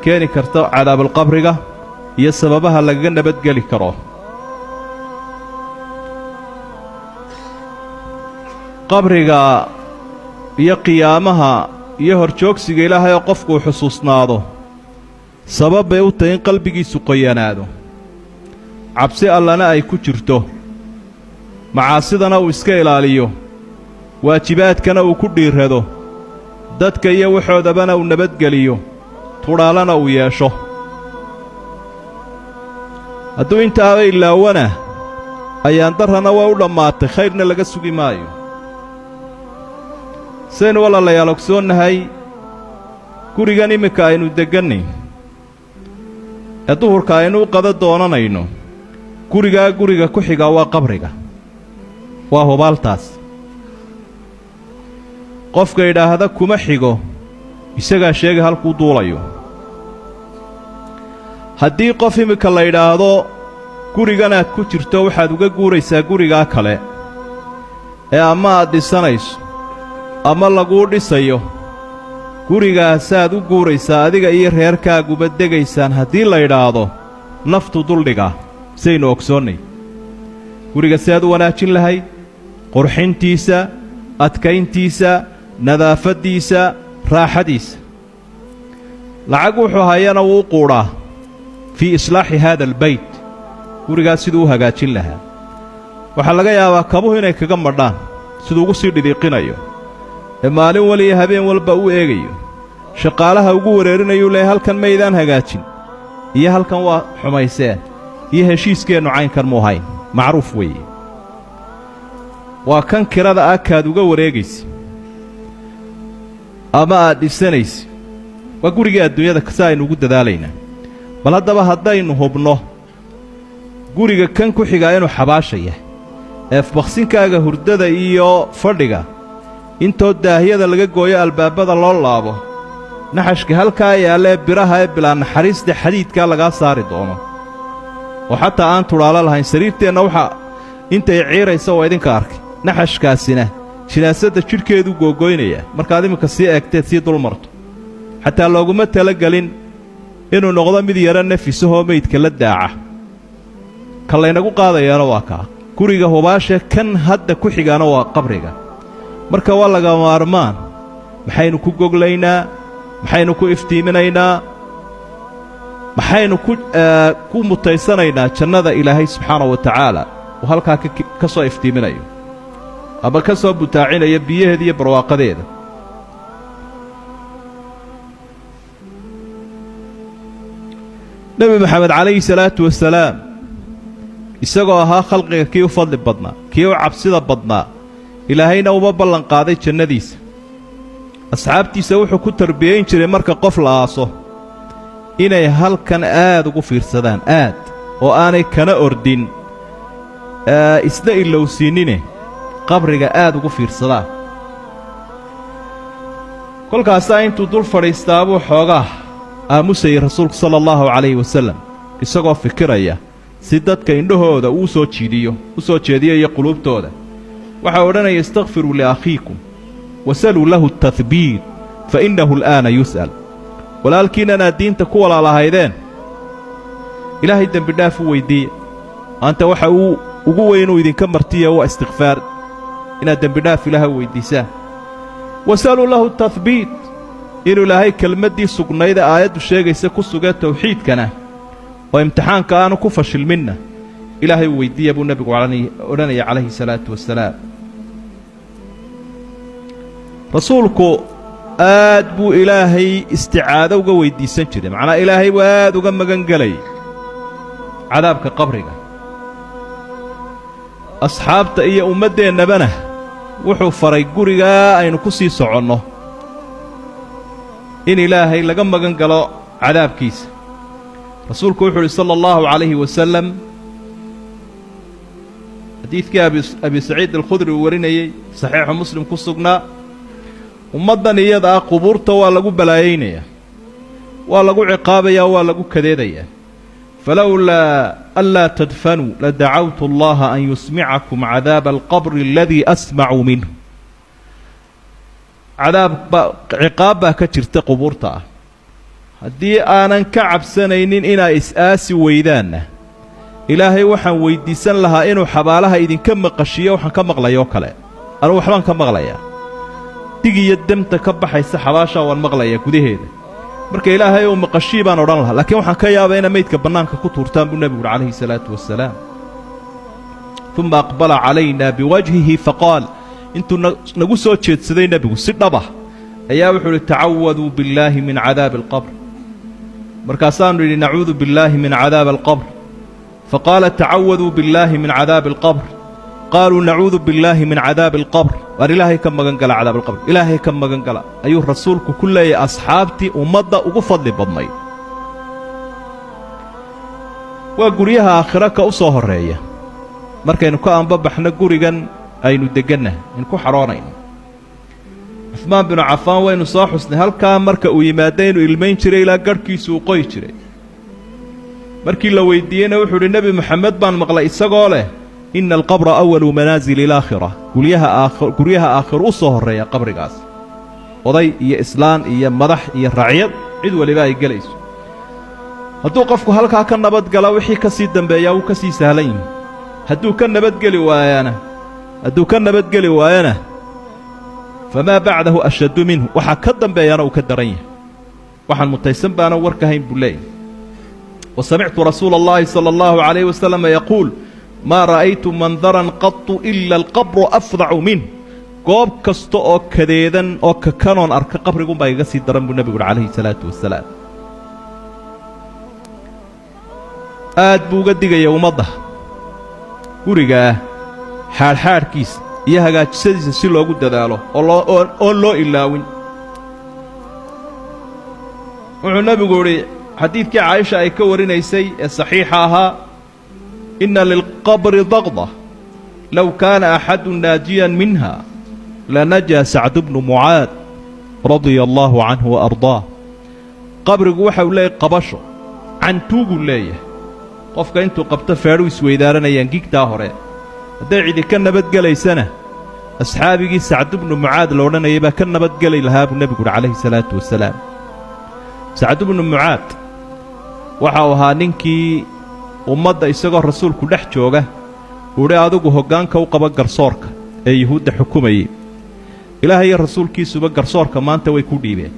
Keeni karta cadaabulqabriga iyo sababaha lagaga nabadgeli karo. Qabriga iyo qiyaamaha iyo horjoogsiga Ilaahay oo qofku uu xusuusnaado sabab bay u tahay in qalbigiisu qoyanaado, cabsi Allana ay ku jirto, macaasidana uu iska ilaaliyo, waajibaadkana uu ku dhiirrado, dadka iyo waxoodabana uu nabadgeliyo, tudhaalana uu yeesho. Hadduu intaaba ilaawana, ayaan darrana way u dhammaatay, khayrna laga sugi maayo. Saynu walaalayaal ogsoonnahay, gurigan iminka aynu deggannay ee duhurka aynu u qada doonanayno, gurigaa guriga ku xigaa waa qabriga, waa hubaaltaas. Qofka idhaahda kuma xigo, isagaa sheegay halkuu duulayo. Haddii qof iminka la yidhaahdo guriganaad ku jirto waxaad uga guuraysaa gurigaa kale ee ama aad dhisanayso ama laguu dhisayo, gurigaasaad u guuraysaa, adiga iyo reerkaaguba degaysaan, haddii la yidhaahdo, naftu duldhigaa. Saynu ogsoonnay, guriga si aad u wanaajin lahayd, qurxintiisa, adkayntiisa, nadaafaddiisa, raaxadiisa, lacag wuxuu hayana wuu u quudhaa fii islaaxi haada albeyt, gurigaas siduu u hagaajin lahaa. Waxaa laga yaabaa kabuhu inay kaga madhaan siduu ugu sii dhidhiiqinayo ee maalin wal iyo habeen walba u eegayo, shaqaalaha ugu wareerinayuu leeyahy: "Halkan maydaan hagaajin," iyo "Halkan waa xumayseen," iyo "Heshiiskeennu caynkan muu hayn." Macruuf weeye, waa kan kirada ah kaad uga wareegaysa ama aad dhisanaysa, waa gurigii adduunyada si aynu ugu dadaalaynaa. Bal haddaba haddaynu hubno guriga kan ku xigaa inuu xabaasha yahay, ee baksinkaaga hurdada iyo fadhiga intoo daahyada laga gooyo, albaabada loo laabo, naxashka halkaa yaallee biraha ee bilaa naxariista xadiidkaa lagaa saari doono, oo xataa aan tudhaalo lahayn, sariirteenna waxaa intay ciiraysa waa idinka arkay. Naxashkaasina jinaasadda jidhkeeduu googoynayaa markaad iminka sii eegteed sii dul marto. Xataa looguma talagelin inuu noqdo mid yaro nafisahoo meydka la daaca. Ka laynagu qaadayaana waa kaa guriga hubaashe, kan hadda ku xigaana waa qabriga. Marka waa laga maarmaan: maxaynu ku goglaynaa? Maxaynu ku iftiiminaynaa? Maxaynu ku mutaysanaynaa jannada Ilaahay subxaana wa tacaala uu halkaa ka soo iftiiminayo ama ka soo butaacinayo biyaheeda iyo barwaaqadeeda? Nebi Maxamed calayhi salaatu wasalaam, isagoo ahaa khalqiga kii u fadli badnaa, kii u cabsida badnaa, Ilaahayna uma ballanqaaday jannadiisa, asxaabtiisa wuxuu ku tarbiyayn jiray marka qof la aaso inay halkan aad ugu fiirsadaan, aad oo aanay kana ordin, isna ilowsiinnine, qabriga aad ugu fiirsadaan. Kolkaasaa intuu dul fadhiistaabuu xoogaa aamusayay rasuulku sala allahu calayhi wasallam, isagoo fikiraya si dadka indhahooda uu soo jiidiyo, u soo jeediyo iyo quluubtooda. Waxaa odhanaya: "Istakfiruu liakhiikum wasaluu lahu atahbiit, fa innahu al'aana yus'al." Walaalkiinanaad diinta ku walaalahaydeen Ilaahay dembidhaaf u weyddiiya. Maanta waxa uu ugu weynuu idinka martiya waa istikfaar, inaad dembidhaaf Ilaahay u weyddiisaan. Wasaluu lahu tahbiit, inuu Ilaahay kelmaddii sugnayd ee aayaddu sheegaysa ku sugee tawxiidkana, oo imtixaanka aanu ku fashilminna Ilaahay u weyddiiya, buu nebigu odhanaya calayhi salaatu wasalaam. Rasuulku aad buu Ilaahay isticaado uga weyddiisan jiray, macnaa Ilaahay buu aad uga magan gelayay cadaabka qabriga. Asxaabta iyo ummaddeennabana wuxuu faray gurigaa aynu ku sii soconno in Ilaahay laga magan galo cadaabkiisa. Rasuulku wuxuu uhi sala allahu calayhi wasalam, xadiidkii Abi Saciid Alkhudri uu warinayey, Saxiixu Muslim ku sugnaa: "Ummaddan iyada ah qubuurta waa lagu balaayaynayaa, waa lagu ciqaabayaa, waa lagu kadeedayaa. Falowlaa anlaa tadfanuu ladacawtu allaha an yusmicakum cadaaba alqabri aladii asmacu minh." Cadaab baa, ciqaab baa ka jirta qubuurta ah. Haddii aanan ka cabsanaynin inaa is-aasi weydaanna, Ilaahay waxaan weyddiisan lahaa inuu xabaalaha idinka maqashiiyo waxaan ka maqlayoo kale. Anugu waxbaan ka maqlayaa, dig iyo demta ka baxaysa xabaashaa waan maqlayaa gudaheeda. Marka Ilaahay uu maqashii baan odhan lahaa, laakiin waxaan ka yaabaa inaa meydka bannaanka ku tuurtaan, buu nebigu uhi calayhi salaatu wasalaam. Uma aqbala calayna biwajhihi faqaal, intuu nagu soo jeedsaday nebigu si dhabah ayaa wuxuu uhi: "Tacawaduu billaahi min cadaabi alqabr." Markaasaannu yidhi: "Nacuudu billaahi min cadaabi alqabr." Faqaala: "Tacawaduu billaahi min cadaabi alqabr." Qaaluu: "Nacuudu billaahi min cadaabi alqabr." "Waar Ilaahay ka magan gala cadaab alqabr, Ilaahay ka magan gala," ayuu rasuulku ku leeyahay asxaabtii ummadda ugu fadli badnayd. Waa guryaha aakhiro ka u soo horreeya markaynu ka anbabaxno gurigan aynu deggannahay, aynu ku xadhoonayno. Cuhmaan binu Cafaan waynu soo xusnay halkaa marka uu yimaadda inuu ilmayn jiray ilaa garhkiisu uu qoyi jiray. Markii la weyddiiyeyna wuxuu udhi: "Nebi Moxamed baan maqlay isagoo leh: inna alqabra awalu manaasili alaakhira." Guryaha aakh guryaha aakhiro u soo horreeya qabrigaas, oday iyo islaan iyo madax iyo racyad, cid waliba ay gelayso. Hadduu qofku halkaa ka nabadgala, wixii ka sii dambeeyaa wuu ka sii sahlan yihi. Hadduu ka nabadgeli waayana, famaa bacdahu ashaddu minhu, waxaa ka dambeeyaana uu ka daran yahay. Waxaan mutaysan baana warka hayn, buu leeyahy. Wa samictu rasuula allahi sala allahu calayhi wasalama yaquul: maa ra'aytu mandaran qatu ila alqabru afdacu minh. Goob kasta oo kadeedan oo kakanoon arka, qabrigunbaa igaga sii daran, buu nebigu uhi calayhi salaatu wasalaam. Aad buu uga digaya ummadda gurigaa xaadhxaadhkiisa iyo hagaajisadiisa si loogu dadaalo oo loo oon loo ilaawin. Wuxuu nebigu idhi xadiidkii Caaisha ay ka warinaysay ee saxiixa ahaa: inna lilqabri daqda, low kaana axadu naajiyan minha lanajaa Sacdu bnu Mucaad radia allaahu canhu wa ardaah. Qabrigu waxa uu leeyahy qabasho, cantuuguu leeyahay. Qofka intuu qabto feedhu isweydaaranayaan gigtaa hore. Hadday cidi ka nabadgelaysana, asxaabigii Sacdu bnu Mucaad la odhanayay baa ka nabadgeli lahaa, buu nebigu uhi calayhi salaatu wasalaam. Sacdu bnu Mucaad waxa uu ahaa ninkii ummadda isagoo rasuulku dhex jooga uhi: "Adigu hoggaanka u qaba garsoorka," ee yuhuudda xukumayey. Ilaahay iyo rasuulkiisuba garsoorka maanta way ku dhiibeen.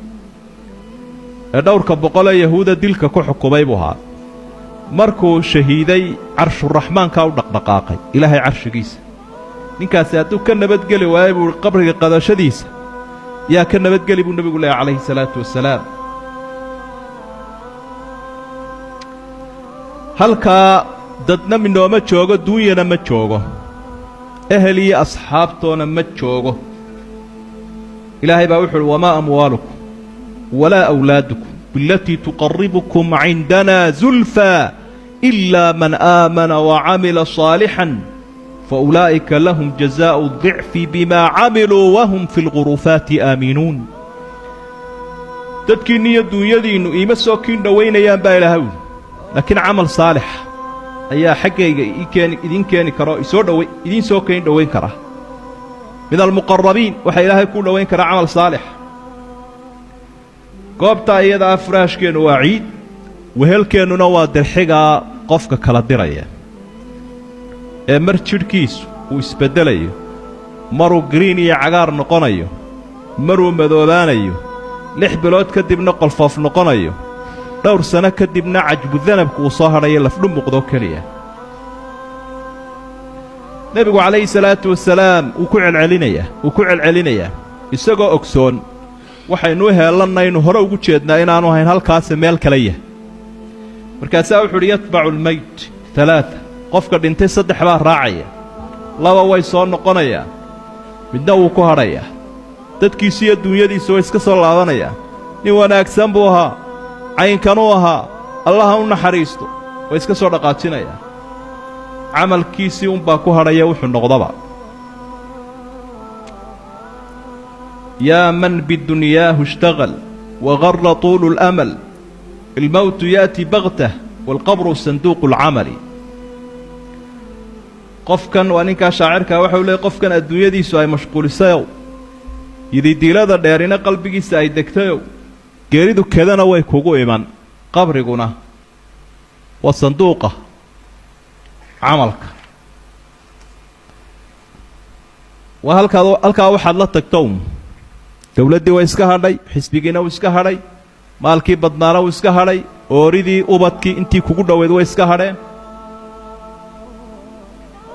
Ee dhowrka boqolee yahuuda dilka ku xukumay buu ahaa. Markuu shahiiday, carshuraxmaankaa u dhaqdhaqaaqay, Ilaahay carshigiisa. Ninkaasi hadduu ka nabadgeli waayo, buu uhi, qabriga qadashadiisa, yaa ka nabadgeli, buu nebigu leehay calayhi salaatu wasalaam. Halkaa dadna minooma joogo, duunyana ma joogo, ehel iyo asxaabtoona ma joogo. Ilaahay baa wuxu uhi: wamaa amwaalukum walaa awlaadukum bilatii tuqaribukum cindana zulfaa ilaa man aamana wacamila saalixan fa ulaa'ika lahum jazaa'u dicfi bimaa camiluu wahum fi lgurufaati aaminuun. Dadkiinni iyo duunyadiinnu iima soo kiin dhowaynayaan, baa Ilaahay uli, laakiin camal saalixa ayaa xaggayga iikeen idiin keeni kara oo isoo dhowa idiin soo keeni dhowayn kara. Min almuqarabiin waxaa Ilaahay kuu dhowayn karaa camal saalixa. Goobtaa iyada ah furaashkeennu waa ciid, wehelkeennuna waa dirxigaa qofka kala diraya ee mar jidhkiisu uu isbeddelayo, maruu green iyo cagaar noqonayo, maruu madoobaanayo, 6 bilood kadibna qolfoof noqonayo, dhowr sano kadibna cajbudanabku uu soo hadhayo, lafdhumuqdoo keliya. Nebigu calayhi salaatu wasalaam wuu ku celcelinayaa isagoo ogsoon waxaynu u heellannaynu hore ugu jeednaa inaannu hayn halkaase meel kale yahay. Markaasaa wuxu udhi: yatbacu almeyt talaata. Qofka dhintay saddex baa raacaya. Laba way soo noqonayaan, midna wuu ku hadhayaa. Dadkiisu iyo duunyadiisu way iska soo laabanayaan. Nin wanaagsan buu ahaa, caynkanuu ahaa, Allaha u naxariisto, way iska soo dhaqaajinayaan. Camalkiisii unbaa ku hadhaya wuxuu noqdaba. Yaa man bidunyaahu ishtaqal wagara tuulu اlamal, ilmowtu ya'ti baktah waalqabru sanduuqu alcamali. Qofkan waa ninkaa shaacirkaa, waxau leeyay: qofkan adduunyadiisu ay mashquulisayow, yididiilada dheerina qalbigiisa ay degtayow, Geeridu kedana way kugu iman. Qabriguna waa sanduuqa camalka. Waa halkaad halkaa waxaad la tagto un. Dowladdii way iska hadhay, xisbigiina wuu iska hadhay, maalkii badnaana wuu iska hadhay, ooridii, ubadkii, intii kugu dhoweyd way iska hadheen.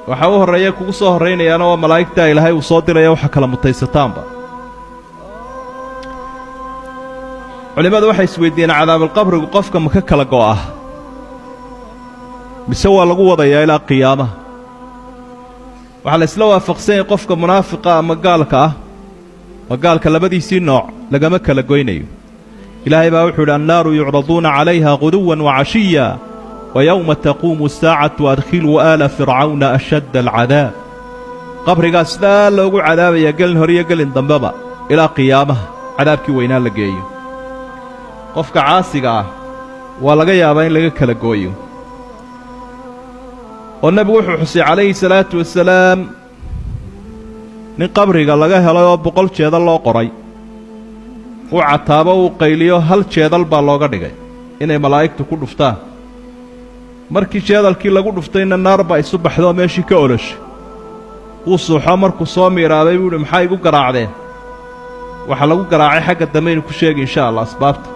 Waxaa u horreeya kugu soo horraynayaana waa malaa'igtaa Ilaahay uu soo diraya, waxa kala mutaysataanba. Culimmadu waxay isweydiiyeen, cadaabulqabrigu qofka ma ka kala go'ah mise waa lagu wadayaa ilaa qiyaamaha? Waxaa la isla waafaqsan yahay qofka munaafiqa ama gaalka ah, waa gaalka labadiisii nooc, lagama kala goynayo. Ilaahay baa wuxuu idhi: "Annaaru yucraduuna calayha guduwan wacashiya wa yowma taquumu asaacatu adkhiluu aala fircawna ashadda alcadaab." Qabrigaa sidaa loogu cadaabayaa gelin hore iyo gelin dambeba ilaa qiyaamaha cadaabkii weynaa la geeyo. Qofka caasiga ah waa laga yaabaa in laga kala gooyo, oo nebigu wuxuu xusay calayhi salaatu wasalaam nin qabriga laga helay oo 100 jeedal loo qoray. Uu cataabo, uu qayliyo, hal jeedal baa looga dhigay inay malaa'igtu ku dhuftaan. Markii jeedalkii lagu dhuftayna, naar baa isu baxdo oo meeshii ka oloshay. Wuu suuxo. Markuu soo miiraabay buu uhi: "Maxaa igu garaacdeen?" Waxaa lagu garaacay xagga dambaynu ku sheegi insha Allah asbaabta.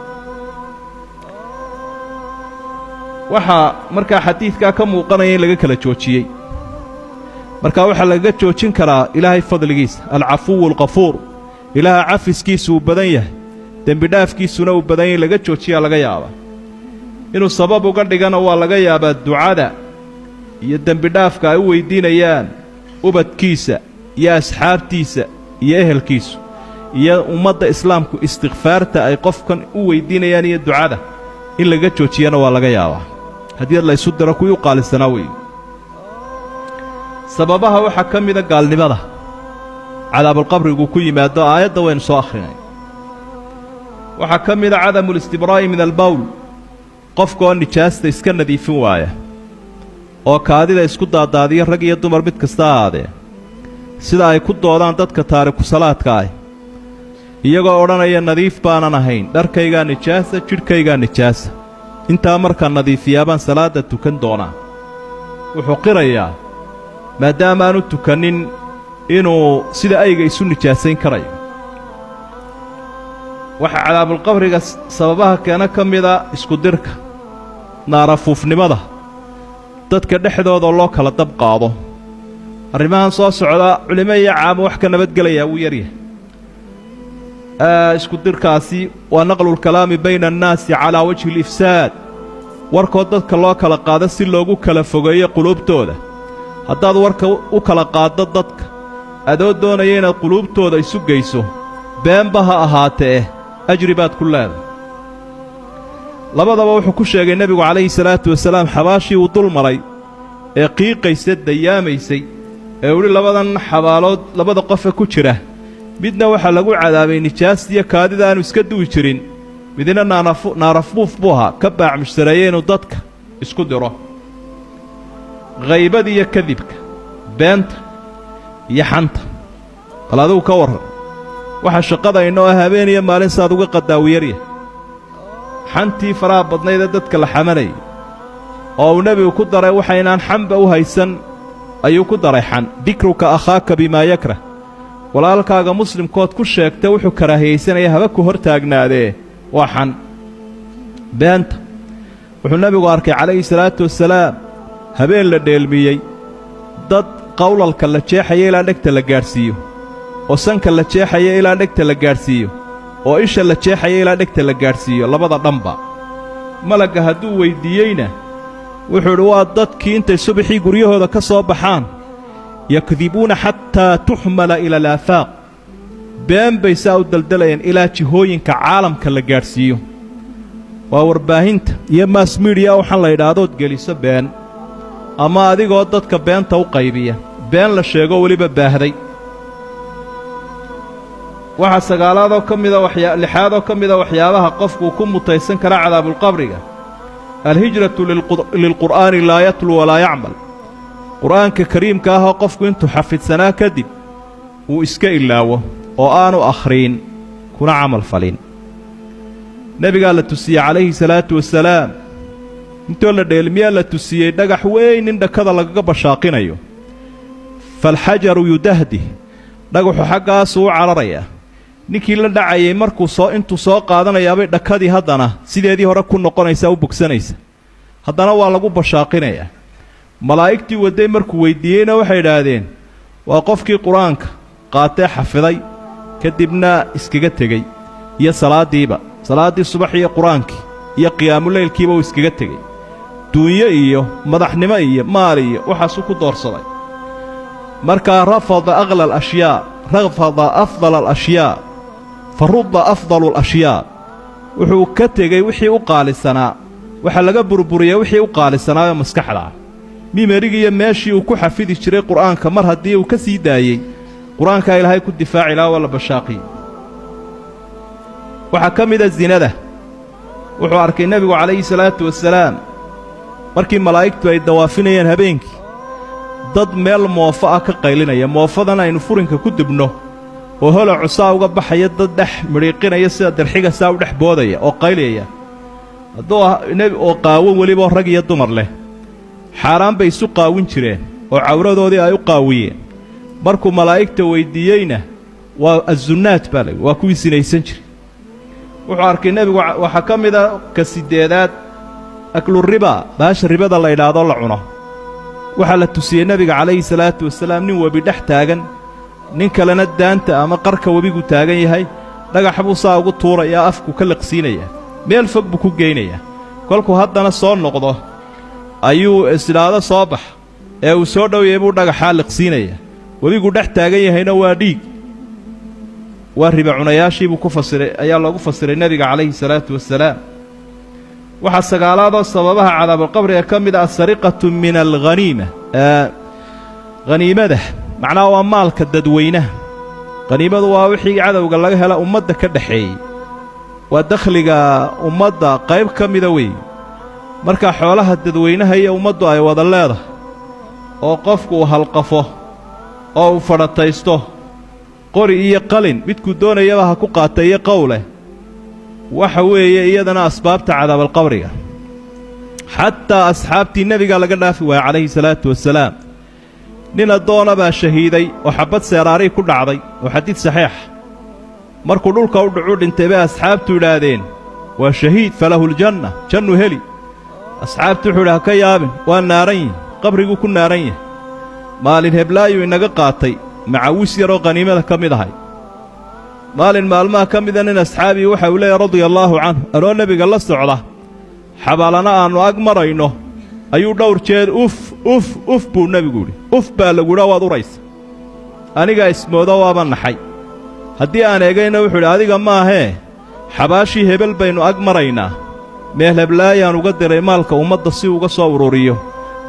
Waxaa markaa xadiidkaa ka muuqanaya in laga kala joojiyey. Marka waxaa lagaga joojin karaa Ilaahay fadligiisa, alcafuwu alkafuur. Ilaaha cafiskiisu uu badan yahay, dembidhaafkiisuna uu badan yahay, laga joojiyaa laga yaabaa. Inuu sabab uga dhigana waa laga yaabaa ducada iyo dembidhaafka ay u weyddiinayaan ubadkiisa iyo asxaabtiisa iyo ehelkiisu iyo ummadda islaamku, istikfaarta ay qofkan u weyddiinayaan iyo ducada in laga joojiyana waa laga yaabaa, haddii la ysu diro kuwii u qaalisanaa weeye. Sababaha waxaa ka mida gaalnimada cadaabulqabrigu ku yimaado, aayadda waynu soo akhrinay. Waxaa ka mida cadamu listibraa'i min albowl, qofka oo nijaasta iska nadiifin waaya oo kaadida isku daadaadiyo, rag iyo dumar mid kasta ahaadee, sida ay ku doodaan dadka taariku salaadka ah, iyagoo odhanaya: "Nadiif baanan ahayn, dharkaygaa nijaasa, jidhkaygaa nijaasa, intaa markaan nadiifiyaa baan salaadda tukan doonaa." Wuxuu qirayaa maadaamaanu tukannin inuu sida ayga isu nijaasayn karayo. Waxaa cadaabulqabriga sababaha keena ka mida iskudirka, naarafuufnimada, dadka dhexdooda loo kala dab qaado. Arrimahan soo socda culimo iyo caamo wax ka nabadgelayaa wuu yaryahay. Iskudirkaasi waa naqlulkalaami bayna annaasi calaa wajhi alifsaad, warkoo dadka loo kala qaado si loogu kala fogeeyo quluubtooda. Haddaad warka u kala qaaddo dadka adoo doonaya inaad quluubtooda isu geyso, beenba ha ahaatee, ajri baad ku leedahay. Labadaba wuxuu ku sheegay nebigu calayhi salaatu wasalaam xabaashii uu dul maray ee qiiqaysa, dayaamaysay, ee uhi labadan xabaalood labada qofe ku jira, midna waxaa lagu cadaabay nijaastiyo kaadida aanu iska duwi jirin, midna naarafuuf buu ahaa ka baac mushtareeye inuu dadka isku diro. Khaybada iyo kadibka, beenta iyo xanta. Bal adigu ka warran waxa shaqadayna oo habeen iyo maalin saad uga qadaawiyarya xantii faraha badnayd ee dadka la xamanayay, oo uu nebigu ku daray waxaynaan xanba u haysan ayuu ku daray xan: dikruka akhaaka bimaa yakrah, walaalkaaga muslimkood ku sheegta wuxuu karaahiyaysanaya haba ku hor taagnaadee, waa xan. Beenta wuxuu nebigu arkay calayhi salaatu wasalaam habeen la dheelmiyey dad qawlalka la jeexaya ilaa dhegta la gaadhsiiyo, oo sanka la jeexaya ilaa dhegta la gaadhsiiyo, oo isha la jeexaya ilaa dhegta la gaadhsiiyo, labada dhanba. Malagga hadduu weyddiiyeyna, wuxuu idhi: "Waa dadkii intay subaxii guryahooda ka soo baxaan, yakdibuuna xataa tuxmala ila alaafaaq, been bay saa u daldalayeen ilaa jihooyinka caalamka la gaadhsiiyo." Waa warbaahinta iyo mass media waxaan la yidhaahdood geliso been, ama adigoo dadka beenta u qaybiya, been la sheego weliba baahday. Waxaa sagaalaadoo ka mida waxyaa lixaadoo ka mida waxyaabaha qofkuu ku mutaysan kara cadaabulqabriga: alhijratu lilqur'aani, laa yatlu walaa yacmal. Qur'aanka kariimka ahoo qofku intuu xafidsanaa kadib uu iska ilaawo oo aanu akhriin kuna camal falin. Nebigaa la tusiyey calayhi salaatu wasalaam. Intoo la dheelmiyaa la tusiyey dhagax weyn in dhakada lagaga bashaaqinayo. Falxajaru yudahdih, dhagaxu xaggaasuu u cararayaa. Ninkii la dhacayay markuu soo intuu soo qaadanayaabay dhakadii haddana sideedii hore ku noqonaysaa, u bogsanaysa. Haddana waa lagu bashaaqinayaa. Malaa'igtii wadday markuu weyddiiyeyna waxay idhaahdeen waa qofkii Qur-aanka qaatee xafiday, kadibna iskaga tegey, iyo salaaddiiba, salaaddii subax iyo Qur-aankii iyo qiyaamuleylkiiba uu iskaga tegey. Duunyo iyo madaxnimo iyo maal iyo waxaasuu ku doorsaday. Markaa rafada akhla alashyaa, rafada afdala alashyaa, fa rudda afdalu alashyaa. Wuxuu ka tegey wixii u qaalisanaa. Waxaa laga burburiyey wixii u qaalisanaayoo maskaxda ah, memory-gii iyo meeshii uu ku xafidi jiray Qur'aanka. Mar haddii uu ka sii daayey Qur-aankaa Ilaahay ku difaaci laha, waa la bashaaqiyey. Waxaa ka mida sinada. Wuxuu arkay nebigu calayhi salaatu wasalaam, markii malaa'igtu ay dawaafinayeen habeenkii, dad meel moofo ah ka qaylinaya. Moofadan aynu furinka ku dubno oo holacu saa uga baxaya, dad dhex midhiiqinaya, sida dirxiga saa u dhex boodaya oo qayliyaya, hadduu nebi oo qaawan welibao rag iyo dumar leh. Xaaraan bay isu qaawin jireen oo cawradoodii ay u qaawiyeen. Markuu malaa'igta weyddiiyeyna, waa azunnaat baa layihi, waa kuwii sinaysan jiray. Wuxuu arkay nebigu. Waxaa ka mida ka siddeedaad akluriba, baasha ribada la idhaahdo la cuno. Waxaa la tusiyey nebiga calayhi salaatu wasalaam nin webi dhex taagan, nin kalena daanta ama qarka webigu taagan yahay. Dhagax buu saa ugu tuurayaa, afku ka liqsiinayaa, meel fog buu ku geynayaa. Kolkuu haddana soo noqdo ayuu isidhaado soo bax, ee uu soo dhowyay buu dhagaxaa liqsiinayaa. Webigu dhex taagan yahayna waa dhiig. Waa riba cunayaashii buu ku fasiray, ayaa loogu fasiray nebiga calayhi salaatu wasalaam. Waxaa sagaalaadoo sababaha cadaabulqabriga ka mid ah asariqatu min alghaniima, haniimada. Macnaha waa maalka dadweynaha. Khaniimadu waa wixii cadowga laga hela, ummadda ka dhexeeyey, waa dakhliga ummadda qayb ka mida weeye. Marka xoolaha dadweynaha iyo ummaddu ay wada leedahay oo qofku uu halqafo oo uu fadhataysto, qori iyo qalin midkuu doonayaba ha ku qaata iyo qowleh, waxa weeye iyadana asbaabta cadaabalqabriga. Xataa asxaabtii nebiga laga dhaafi waayey calayhi salaatu wasalaam. Nin addoona baa shahiiday oo xabbad seeraarii ku dhacday, oo xadiid saxiixa. Markuu dhulka u dhucu dhintay bay asxaabtu idhaahdeen waa shahiid, falahu ljanna, jannu heli. Asxaabtu wuxuu idhi ha ka yaabin, waa naaran yihi, qabriguu ku naaran yahay. Maalin heblaayuu inaga qaatay macawis yaroo qhaniimada ka mid ahay. Maalin maalmaha ka mida nin asxaabii waxa uu leeyahy radia allaahu canhu, anoo nebiga la socda, xabaalana aannu ag marayno, ayuu dhowr jeer "uf, uf, uf" buu nebigu yidhi. "Uf" baa laguidha, waad uraysa. Anigaa ismoodo waaba naxay. Haddii aan eegayna wuxuu idhi adiga maahee, xabaashii hebel baynu ag maraynaa, meel heblaayaan uga diray maalka ummadda si uga soo ururiyo.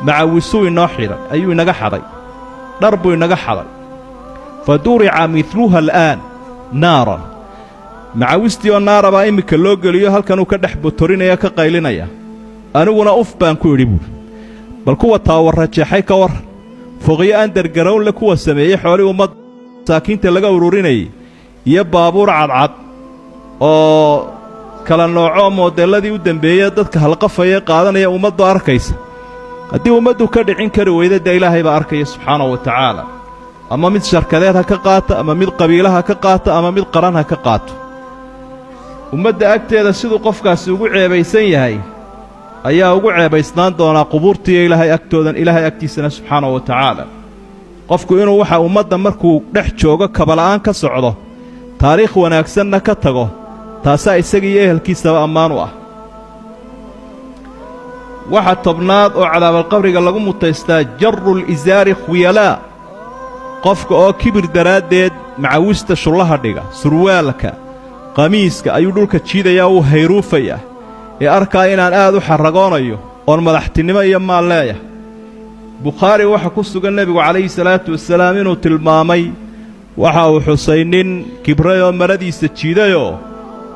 Macawisuu inoo xidhay, ayuu inaga xaday, dhar buu inaga xaday. Fa durica midluha al'aan naaran. Macawistii oo naara baa iminka loo geliyo, halkanuu ka dhex botorinaya, ka qaylinaya. Aniguna uf baan ku idhi buuri. Bal kuwa taawarra jeexay ka warran, foqyo aan dergarownle kuwa sameeyey, xoolii ummadda masaakiinta laga ururinayay, iyo baabuur cadcad oo kala noocoo moodelladii u dembeeye dadka halqafaya qaadanaya, ummaddu arkaysa. Haddii ummaddu ka dhicin kari weyda, dee Ilaahay baa arkaya subxaanahu wa tacaala. Ama mid sharkadeed ha ka qaata, ama mid qabiila ha ka qaato, ama mid qaran ha ka qaato. Ummadda agteeda siduu qofkaasi ugu ceebaysan yahay ayaa ugu ceebaysnaan doonaa qubuurtiiyo Ilaahay agtoodan, Ilaahay agtiisana subxaanahu wa tacaala. Qofku inuu waxa ummadda markuu dhex joogo kabala'aan ka socdo, taariikh wanaagsanna ka tago, taasaa isaga iyo ehelkiisaba ammaan u ah. Waxa 10aad oo cadaabalqabriga lagu mutaystaa jaru lisaari khuyalaa, qofka oo kibir daraaddeed macawista shullaha dhiga, surwaalka, qamiiska ayuu dhulka jiidayaa, wuu hayruufayaa, ee arkaa inaan aad u xarragoonayo oon madaxtinimo iyo maal leeyahay. Bukhaari waxa ku sugan nebigu calayhi salaatu wasalaam inuu tilmaamay, waxa uu xusay nin kibrayoo maradiisa jiidayoo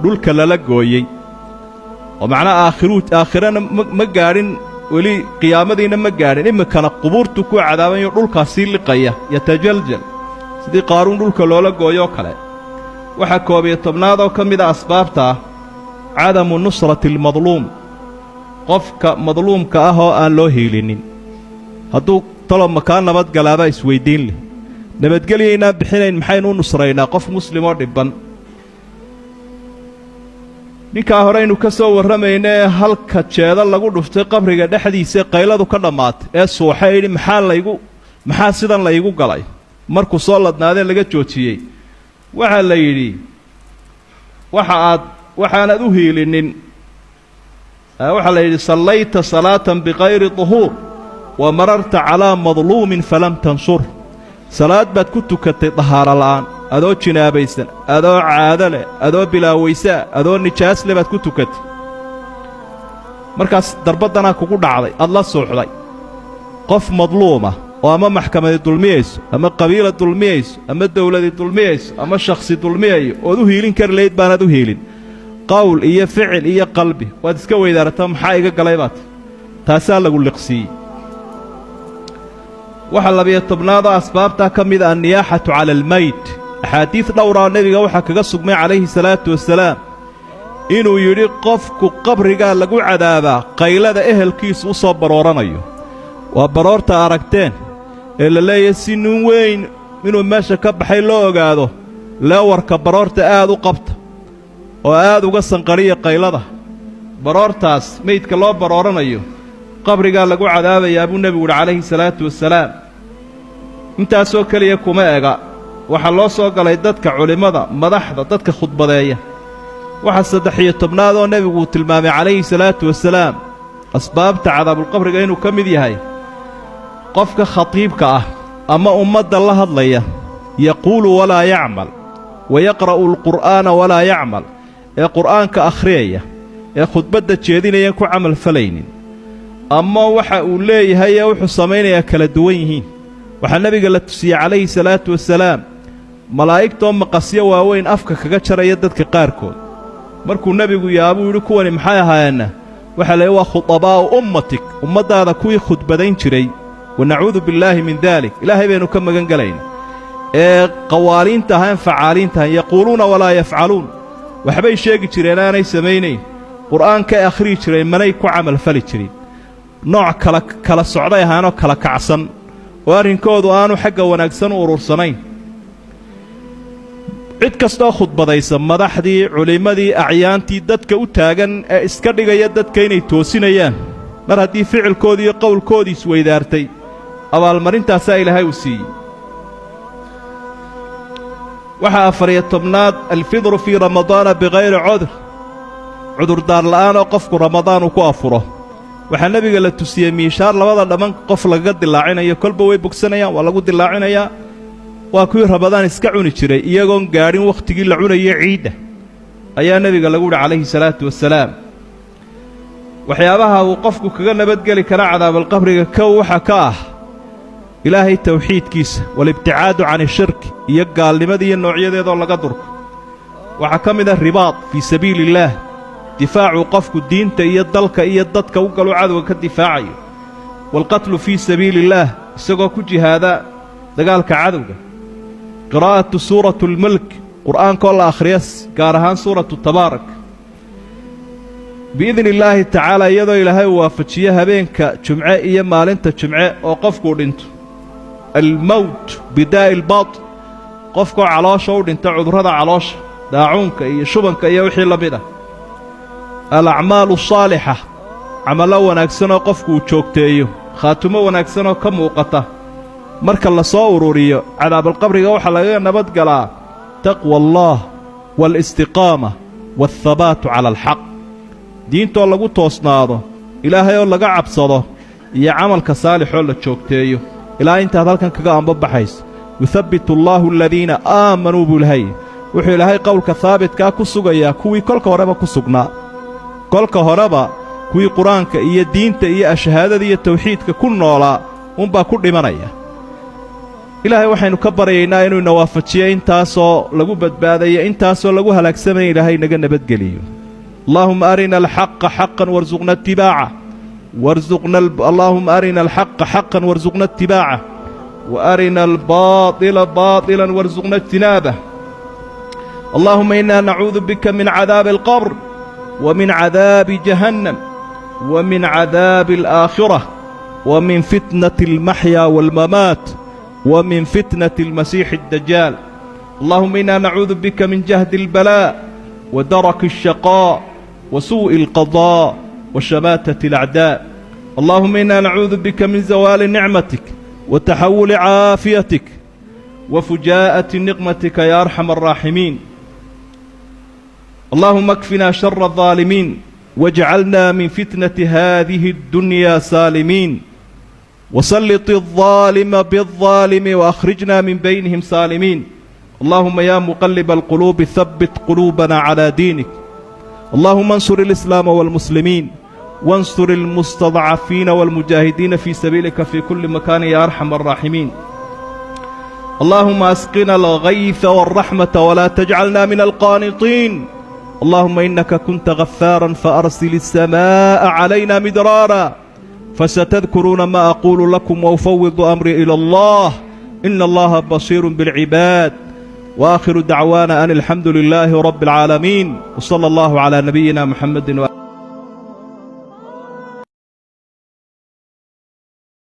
dhulka lala gooyey, oo macnaha aakhiruu aakhirana ma gaadhin weli, qiyaamadiinna ma gaadhin, iminkana qubuurtu ku cadaabanyo, dhulkaa sii liqaya, yatajaljal, sidii Qaaruun dhulka loola gooyoo kale. Waxaa 11aad oo ka mid a asbaabta ah Cadamu nusrati almadluum, qofka madluumka ah oo aan loo hiilinin. Hadduu talo makaa nabadgalaabaa isweyddiin leh. Nabadgelyaynaan bixinayn, maxaynu u nusraynaa qof muslimoo dhibban? Ninkaa horeynu ka soo warramayna ee halka jeeda lagu dhuftay qabriga dhexdiisa, qayladu ka dhammaatay ee suuxa yidhi, "Maxaa laygu, maxaa sidan laygu galay?" Markuu soo ladnaadee laga joojiyey, waxaa la yidhi, waxa aad waxaanaad u hiilinin. Waxaa la yidhi, صليت صلاة بغير طهور ومررت على مظلوم فلم تنصر. Salaad baad ku tukatay dahaaro la'aan, adoo jinaabaysan, adoo caado leh, adoo bilaawaysaa, adoo nijaas leh baad ku tukatay. Markaas darbaddanaa kugu dhacday, aad la suuxday. Qof madluuma oo ama maxkamadi dulmiyayso, ama qabiila dulmiyayso, ama dawladi dulmiyayso, ama shakhsi dulmiyayo ood u hiilin kari lahayd baanaad u hiilin, qowl iyo ficil iyo qalbi. Waad iska weydaarata, "Maxaa iga galay?" baat. Taasaa lagu liqsiiyey. Waxaa 12aad oo asbaabtaa ka mid a النياحة على الميت. Axaadiid dhowraa nebiga waxaa kaga sugmay calayhi salaatu wasalaam inuu yidhi qofku qabrigaa lagu cadaabaa qaylada ehelkiisu u soo barooranayo. Waa baroorta aragteen ee la leeyahay si nin weyn inuu meesha ka baxay loo ogaado. Leewarka baroorta aad u qabta oo aad uga sanqadhiya qaylada. Baroortaas meydka loo barooranayo qabrigaa lagu cadaabayaa, buu nebigu yidhi calayhi salaatu wasalaam. Intaasoo keliya kuma ega. Waxaa loo soo galay dadka culimmada, madaxda, dadka khudbadeeya. Waxaa 13aad oo nebigu uu tilmaamay calayhi salaatu wasalaam asbaabta cadaabulqabriga inuu ka mid yahay qofka khatiibka ah ama ummadda la hadlaya, يقول ولا يعمل ويقرأ القرآن ولا يعمل, ee qur'aanka akhriyaya ee khudbadda jeedinayan ku camal falaynin, ama waxa uu leeyahay ee wuxuu samaynayaa kala duwan yihiin. Waxaa nebiga la tusiyey calayhi salaatu wasalaam malaa'igtoo maqasyo waaweyn afka kaga jaraya dadka qaarkood. Markuu nebigu yaabuu yidhi, "Kuwani maxay ahaayeenna?" Waxaa la yidhi, "Waa خطباء أمتك, ummaddaada kuwii khudbadayn jiray." ونعوذ بالله من ذلك, Ilaahay baynu ka magan gelayna. Ee qawaaliinta ahaan, facaaliinta ahaan, يقولون ولا يفعلون, waxbay sheegi jireen aanay samaynayn. Qur'aankay akhriyi jireen, manay ku camalfali jirin. Nooc kala kala socday ahaanoo kala kacsan oo arrinkoodu aanu xagga wanaagsan u urursanayn. Cid kastoo khudbadaysa, madaxdii, culimmadii, acyaantii, dadka u taagan ee iska dhigaya dadka inay toosinayaan, mar haddii ficilkoodii iyo qowlkoodii isweydaartay, abaalmarintaasaa Ilaahay uu siiyey. Waxaa 14aad الفطر في رمضان بغير عذر, cudurdaar la'aanoo qofku Ramadaan uu ku afuro. Waxaa nebiga la tusiyey miishaar labada dhamman qof lagaga dilaacinayo. Kolba way bogsanayaan, waa lagu dilaacinayaa. Waa kuwii Ramadaan iska cuni jiray iyagoon gaadhin wakhtigii la cunayay ciidda, ayaa nebiga lagu yidhi calayhi salaatu wasalaam. Waxyaabaha uu qofku kaga nabadgeli kara cadaabalqabriga kow waxaa ka ah Ilaahay tawxiidkiisa, والابتعاد عن الشرك, iyo gaalnimada iyo noocyadeedoo laga durko. Waxaa ka mid ah رباط في سبيل الله, difaacuu qofku diinta iyo dalka iyo dadka u galu cadowga ka difaacayo. والقتل في سبيل الله, isagoo ku jihaada dagaalka cadowga. قراءة سورة الملك, qur'aankoo la akhriya, gaar ahaan suuratu Tabaarak. بإذن الله تعالى, iyadoo Ilaahay uu waafajiyo habeenka Jumce iyo maalinta Jumce oo qofkuu dhinto. الموت بداء البطن, qofkoo caloosha u dhinta, cudurrada caloosha, daacuunka iyo shubanka iyo wixii la mid ah. الأعمال الصالحة, camallo wanaagsanoo qofku uu joogteeyo, khaatumo wanaagsanoo ka muuqata. Marka la soo ururiyo, cadaabalqabriga waxaa lagaga nabadgalaa تقوى الله والاستقامة والثبات على الحق, diintoo lagu toosnaado, Ilaahay oo laga cabsado, iyo camalka saalixoo la joogteeyo ilaa intaad halkan kaga ambabaxayso. يثبت الله الذين آمنوا, buu Ilahay. Wuxuu Ilaahay qowlka haabitkaa ku sugayaa kuwii kolka horeba ku sugnaa, kolka horeba kuwii Qur-aanka iyo diinta iyo ashahaadada iyo tawxiidka ku noolaa unbaa ku dhimanaya. Ilaahay waxaynu ka baryaynaa inuu ina waafajiyo intaasoo lagu badbaadayo, intaasoo lagu halaagsamaya Ilaahay naga nabadgeliyo. اللهم أرنا الحق حقا وارزقنا اتباعه وارزقنا اللهم أرنا الحق حقا وارزقنا اتباعه وأرنا الباطل باطلا وارزقنا اجتنابه. اللهم إنا نعوذ بك من عذاب القبر. Wa min cadaabi jahannam, wa min cadaabi alaakhirah, wa min fitnati almaxyaa waalmamaat, wa min fitnati almasiixi addajaal. Allahuma inaa nacuudu bika min jahdi albalaa wa daraki alshaqaa wa suu'i alqadaa wa shamaatati alacdaa. Allahuma inaa nacuudu bika min zawaali nicmatik wa taxawuli caafiyatik wa fujaa'ati niqmatika ya arxama alraaximiin. Allahuma akfinaa shara aldaalimiin wajcalna min fitnati hadihi اddunyaa saalimiin, wasallit aldaalima biاldaalimi waakhrijna min baynihim saalimiin. Allahuma ya muqaliba alquluubi habbit quluubana calaa diinik. Allahuma ansur alislaama waalmuslimiin wansur almustadcafiina waalmujaahidiina fii sabiilika fii kulli makaanin ya arxama alraaximiin. Allahuma asqina algayha waalraxmata walaa tajcalna min alqaanitiin. Allahuma inaka kunta ghafaara faarsil الsamaaءa calayna midraara. Fasatadkuruuna ma aquulu lakum waufawidu amrii ila allah, ina allaha basiiru biاlcibaad. Waakhiru dacwaana an alxamdu lilaahi rabbi اlcaalamiin, wsala allahu calaa nabiyina muxamedi.